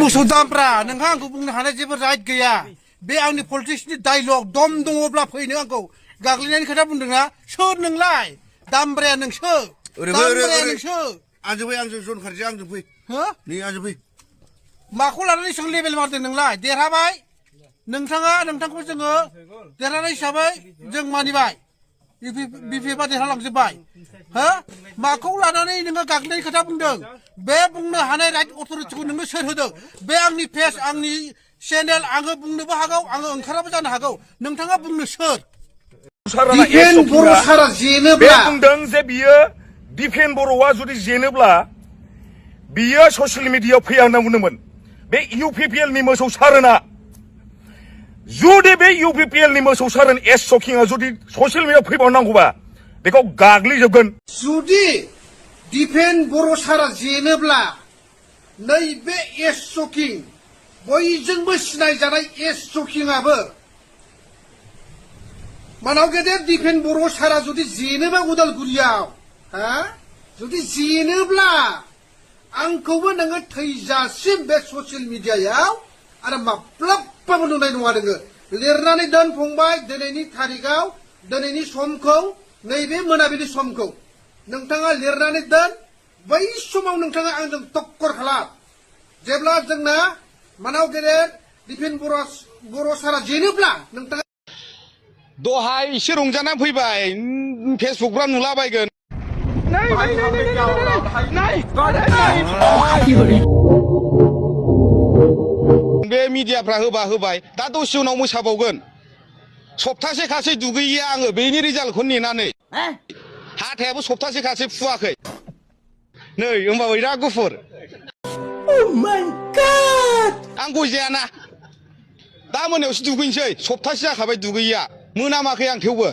मोसौ दामब्रा नोंहा आंखौ बुंनो हानाय जेबो राइट गैया बे आंनि पलिटिक्सनि डायलग दम दङब्ला फैनो आंखौ गाग्लिनायनि खोथा बुंदोंना सोर नोंलाय दामब्राया नोंसो दामब्राया नोंसो आंजों फै आंजों जन खारजि आंजों फै हो नै आंजों फै माखौ लानानै सों लेभेल मारदों नोंलाय देरहाबाय नोंथांखौ जोङो देरहानाय हिसाबै जों मानिबाय बिपिएफआ देरहालांजोब्बाय हो माखौ लानानै नोङो गाग्लिनायनि खोथा बुंदों बे बुंनो हानाय राइट अथरिटिखौ नोंनो सोर होदों बे आंनि पेज आंनि चेनेल आङो बुंनोबो हागौ आङो ओंखाराबो जानो हागौ नोंथाङा बुंनो सोर दिफेन बर' सारा जेनोब्ला बुंदों जे बियो दिफेन बर'आ जुदि जेनोब्ला बियो ससियेल मिडियायाव फैया होनना बुंदोंमोन बे इउपिपिएल नि मोसौ सारोना जुदि बे इउपिपिएल नि मोसौ सारोन एस सकिंआ जुदि ससियेल मिडियायाव फैबावनांगौबा बेखौ गाग्लिजोबगोन जुदि दिफेन बर' सारा जेनोब्ला नैबे एस सकिं बयजोंबो सिनायजानाय एस सकिंआबो मानाव गेदेर दिफेन बर' सारा जुदि जेनोबा उदालगुरियाव हा जुदि जेनोब्ला आंखौबो नोङो थैजासिम बे ससियेल मिडियायाव आरो माब्लाबाबो नुनाय नङा नोङो लिरनानै दोन फंबाय दिनैनि तारिखआव दिनैनि समखौ नैबे मोनाबिलि समखौ नोंथाङा लिरनानै दोन बै समाव नोंथाङा आंजों टक्कर खालाम जेब्ला जोंना मानाव गेदेर दिफेन बर' सारा जेनोब्ला नोंथाङा दहाय एसे रंजानानै फैबाय फेसबुकफ्राव नुलाबायगोन बे मिडियाफ्रा होबाय दा दसे उनाव मोसाबावगोन सप्तासे खासै दुगैया आङो बेनि रिजाल्टखौ नेनानै हाथायाबो सप्तासे खासै फुवाखै नै होमबाबो बिराद गुफुर आं गय जायाना दा मोनायावसो दुगैनोसै सप्तासे जाखाबाय दुगैया मोनामाखै आं थेवबो